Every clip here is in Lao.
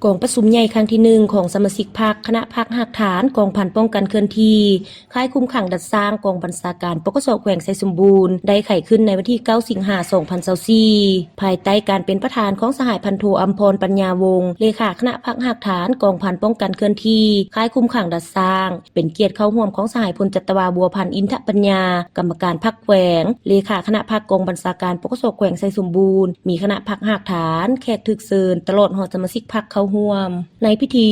ກອງປະຊຸມໃຫຍ່ຄັ້ງທີໜຶ່ງຂອງສະມາຊິກພັກຄະນະພັກຮາກຖານກອງພັນປ້ອງກັນເຄື່ອນທີ່ ຄ້າຍຄຸມຂັງດັດສ້າງກອງບັນຊາການ ປກສ ແຂວງໄຊສົມບູນ ໄດ້ໄຂຂຶ້ນໃນວັນທີເກົ້າ ສິງຫາ ສອງພັນຊາວສີ່ ພາຍໃຕ້ການເປັນປະທານຂອງສະຫາຍພັນໂທ ອຳພອນ ປັນຍາວົງ ເລຂາຄະນະພັກຮາກຖານກອງພັນປ້ອງກັນເຄື່ອນທີ່ ຄ້າຍຄຸມຂັງດັດສ້າງ ເປັນກຽດເຂົ້າຮ່ວມຂອງສະຫາຍພົນຈັດຕະວາ ບົວພັນ ອິນທະປັນຍາ ກຳມະການພັກແຂວງ, ເລຂາຄະນະພັກກອງບັນຊາການ ປກສ ແຂວງໄຊສົມບູນ, ມີຄະນະພັກຮາກຖານ, ແຂກຖືກເຊີນ, ຕະຫຼອດຮອດສະມາຊິກພັກເຂົ້າຮ່ວມ. ໃນພິທີ,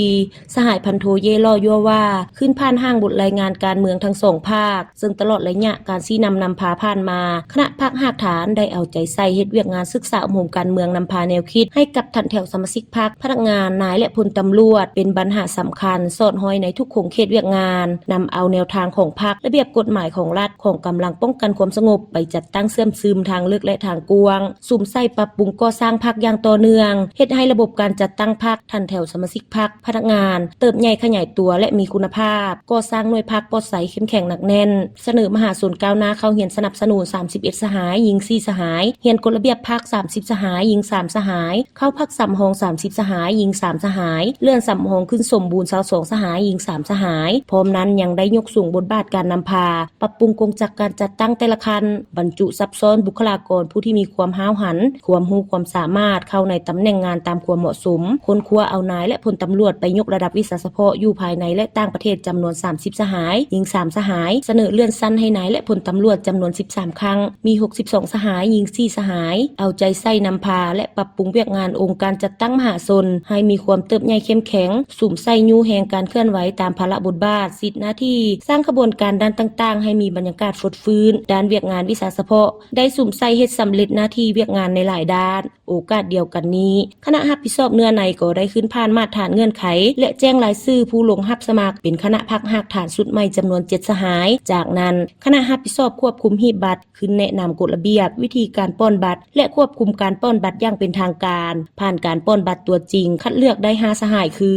ສະຫາຍພັນໂທ ເຢຫຼໍ່ ຍົວວາ ຂຶ້ນຜ່ານຮ່າງບົດລາຍງານການເມືອງທັງສອງພາກ, ເຊິ່ງຕະຫຼອດໄລຍະການຊີ້ນຳນຳພາຜ່ານມາ, ຄະນະພັກຮາກຖານໄດ້ເອົາໃຈໃສ່ເຮັດວຽກງານສຶກສາອົບຮົມການເມືອງນຳພາແນວຄິດໃຫ້ກັບຖັນແຖວສະມາຊິກພັກ, ພະນັກງານ, ນາຍ ແລະ ພົນຕຳຫຼວດ ເປັນບັນຫາສຳຄັນ, ສອດຫ້ອຍໃນທຸກຂົງເຂດວຽກງານ, ນຳເອົາແນວທາງຂອງພັກ, ລະບຽບກົດໝາຍຂອງລັດ, ຂອງກຳລັງປ້ອງກັນຄວາມສະຫງົບ ໄປຈັດຕັ້ງເຊື່ອມຊຶມທາງເລິກ ແລະ ທາງກວ້າງ, ສຸມໃສ່ປັບປຸງກໍ່ສ້າງພັກຢ່າງຕໍ່ເນື່ອງ, ເຮັດໃຫ້ລະບົບການຈັດຕັ້ງພັກ, ຖັນແຖວສະມາຊິກພັກ, ພະນັກງານ ເຕີບໃຫຍ່ຂະຫຍາຍຕົວ ແລະ ມີຄຸນນະພາບ, ກໍ່ສ້າງໜ່ວຍພັກປອດໃສເຂັ້ມແຂງໜັກແໜ້ນ, ສະເໜີມະຫາຊົນກ້າວໜ້າເຂົ້າຮ່ວມສະໜັບສະໜູນສາມສິບເອັດສະຫາຍ, ຍິງສີ່ສະຫາຍ, ຮຽນກົດລະບຽບພັກສາມສິບສະຫາຍ, ຍິງສາມສະຫາຍ, ເຂົ້າພັກສຳຮອງສາມສິບສະຫາຍ, ຍິງສາມສະຫາຍ, ເລື່ອນສຳຮອງຂຶ້ນສົມບູນຊາວສອງສະຫາຍ, ຍິງສາມສະຫາຍ. ພ້ອມນັ້ນຍັງໄດ້ຍົກສູງບົດບາດການນຳພາ, ປັບປຸງກົງຈັກການຈັດຕັ້ງແຕ່ລະຂັ້ນ, ບັນຈຸສັບຊ້ອນບຸກຄະລາກອນຜູ້ທີ່ມີຄວາມຫ້າວຫັນ, ຄວາມຮູ້ຄວາມສາມາດເຂົ້າໃນຕຳແໜ່ງງານຕາມຄວາມເໝາະສົມ, ຄົ້ນຄວ້າເອົານາຍ ແລະ ພົນຕຳຫຼວດໄປຍົກລະດັບວິຊາສະເພາະຢູ່ພາຍໃນ ແລະ ຕ່າງປະເທດຈຳນວນສາມສິບສະຫາຍ, ຍິງສາມສະຫາຍ, ສະເໜີເລື່ອນຊັ້ນໃຫ້ນາຍ ແລະ ພົນຕຳຫຼວດຈຳນວນສິບສາມຄັ້ງ, ມີຫົກສິບສອງສະຫາຍ, ຍິງສີ່ສະຫາຍ, ເອົາໃຈໃສ່ນຳພາ ແລະ ປັບປຸງວຽກງານອົງການຈັດຕັ້ງມະຫາຊົນໃຫ້ມີຄວາມເຕີບໃຫຍ່ເຂັ້ມແຂງ, ສຸມໃສ່ຍູ້ແຮງການເຄື່ອນໄຫວຕາມພາລະບົດບາດ, ສິດໜ້າທີ່, ສ້າງຂະບວນການດ້ານຕ່າງໆໃຫ້ມີບັນຍາກາດຟົດຟື້ນ, ດ້ານວຽກງານວິຊາສະເພາະ ໄດ້ສຸມໃສ່ເຮັດສຳເລັດໜ້າທີ່ວຽກງານໃນຫຼາຍດ້ານ. ໂອກາດດຽວກັນນີ້, ຄະນະຮັບຜິດຊອບເນື້ອໃນກໍໄດ້ຂຶ້ນຜ່ານມາດຖານເງື່ອນໄຂ ແລະ ແຈ້ງລາຍຊື່ຜູ້ລົງຮັບສະໝັກເປັນຄະນະພັກຮາກຖານຊຸດໃໝ່ຈຳນວນເຈັດສະຫາຍ. ຈາກນັ້ນ, ຄະນະຮັບຜິດຊອບຄວບຄຸມຮີບບັດ, ຂຶ້ນແນະນຳກົດລະບຽບ, ວິທີການປ່ອນບັດ ແລະ ຄວບຄຸມການປ່ອນບັດຢ່າງເປັນທາງການ. ຜ່ານການປ່ອນບັດຕົວຈິງ, ຄັດເລືອກໄດ້ຫ້າສະຫາຍຄື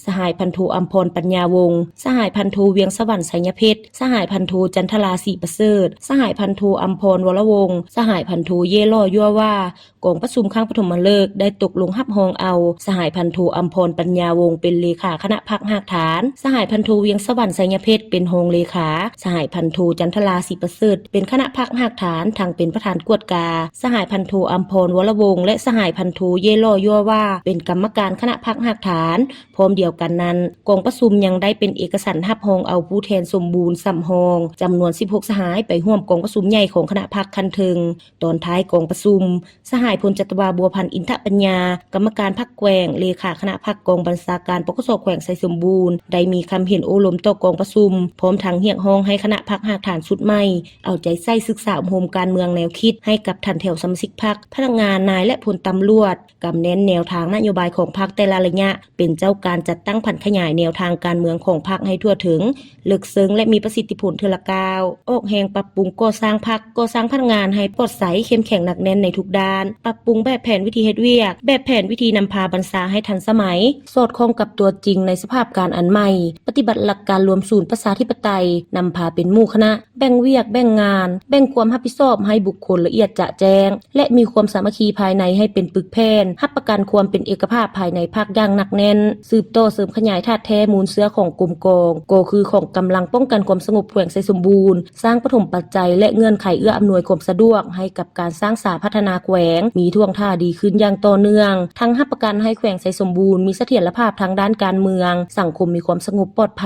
ສະຫາຍພັນໂທ ອຳພອນ ປັນຍາວົງ, ສະຫາຍພັນໂທ ວຽງສະຫວັນ ໄຊຍະເພັດ, ສະຫາຍພັນໂທ ຈັນທະລາ ສີປະເສີດ, ສະຫາຍພັນໂທ ອຳພອນ ວໍລະວົງ, ສະຫາຍພັນໂທ ເຢຫຼໍ່ ຍົວວາ. ກອງປະຊຸມຄັ້ງປະຖົມມະເລີກໄດ້ຕົກລົງຮັບຮອງເອົາ ສະຫາຍພັນໂທ ອຳພອນ ປັນຍາວົງ ເປັນເລຂາຄະນະພັກຮາກຖານ, ສະຫາຍພັນໂທ ວຽງສະຫວັນ ໄຊຍະເພັດ ເປັນຮອງເລຂາ, ສະຫາຍພັນໂທ ຈັນທະລາ ສີປະເສີດ ເປັນຄະນະພັກຮາກຖານ ທັງເປັນປະທານກວດກາ, ສະຫາຍພັນໂທ ອຳພອນ ວໍລະວົງ ແລະ ສະຫາຍພັນໂທ ເຢຫຼໍ່ ຍົວວາ ເປັນກຳມະການຄະນະພັກຮາກຖານ. ພ້ອມດຽວກັນນັ້ນ, ກອງປະຊຸມຍັງໄດ້ເປັນເອກະສັນຮັບຮອງເອົາຜູ້ແທນສົມບູນສຳຮອງ ຈຳນວນສິບຫົກສະຫາຍ ໄປຮ່ວມກອງປະຊຸມໃຫຍ່ຂອງຄະນະພັກຂັ້ນເທິງ. ຕອນທ້າຍກອງປະຊຸມ, ສະຫາຍພົນຈັດຕະວາ ບົວພັນ ອິນທະປັນຍາ ກຳມະການພັກແຂວງ, ເລຂາຄະນະພັກກອງບັນຊາການ ປກສ ແຂວງໄຊສົມບູນ ໄດ້ມີຄຳເຫັນໂອ້ລົມຕໍ່ກອງປະຊຸມ, ພ້ອມທັງຮຽກຮ້ອງໃຫ້ຄະນະພັກຮາກຖານຊຸດໃໝ່ ເອົາໃຈໃສ່ສຶກສາອົບຮົມການເມືອງແນວຄິດໃຫ້ກັບຖັນແຖວສະມາຊິກພັກ, ພະນັກງານ, ນາຍ ແລະ ພົນຕຳຫຼວດ, ກຳແໜ້ນແນວທາງນະໂຍບາຍຂອງພັກແຕ່ລະໄລຍະ, ເປັນເຈົ້າການຈັດຕັ້ງຜັນຂະຫຍາຍແນວທາງການເມືອງຂອງພັກໃຫ້ທົ່ວເຖິງ, ເລິກເຊິ່ງ ແລະ ມີປະສິດທິຜົນເທື່ອລະກ້າວ, ອອກແຮງປັບປຸງກໍ່ສ້າງພັກ, ກໍ່ສ້າງພະນັກງານໃຫ້ປອດໃສ, ເຂັ້ມແຂງ, ໜັກແໜ້ນໃນທຸກດ້ານ, ປັບປຸງແບບແຜນວິທີເຮັດວຽກ, ແບບແຜນວິທີນຳພາບັນຊາໃຫ້ທັນສະໄໝ, ສອດຄ່ອງກັບຕົວຈິງໃນສະພາບການອັນໃໝ່, ປະຕິບັດຫຼັກການລວມສູນປະຊາທິປະໄຕ, ນຳພາເປັນໝູ່ຄະນະ, ແບ່ງວຽກ, ແບ່ງງານ, ແບ່ງຄວາມຮັບຜິດຊອບໃຫ້ບຸກຄົນລະອຽດຈະແຈ້ງ ແລະ ມີຄວາມສາມັກຄີພາຍໃນໃຫ້ເປັນປຶກແຜ່ນ, ຮັບປະກັນຄວາມເປັນເອກະພາບພາຍໃນພັກຢ່າງໜັກແໜ້ນ, ສືບຕໍ່ເສີມຂະຫຍາຍທາດແທ້ມູນເຊື້ອຂອງກົມກອງ, ກໍຄືຂອງກຳລັງປ້ອງກັນຄວາມສະຫງົບແຂວງໄຊສົມບູນ, ສ້າງປະຖົມປັດໄຈ ແລະ ເງື່ອນໄຂເອື້ອອຳນວຍຄວາມສະດວກໃຫ້ກັບການສ້າງສາພັດທະນາແຂວງ ມີທ່ວງທ່າດີຂຶ້ນຢ່າງຕໍ່ເນື່ອງ, ທັງຮັບປະກັນໃຫ້ແຂວງໄຊສົມບູນມີສະຖຽນລະພາບທາງດ້ານການເມືອງ, ສັງຄົມມີຄວາມສະຫງົບປອດໄພ.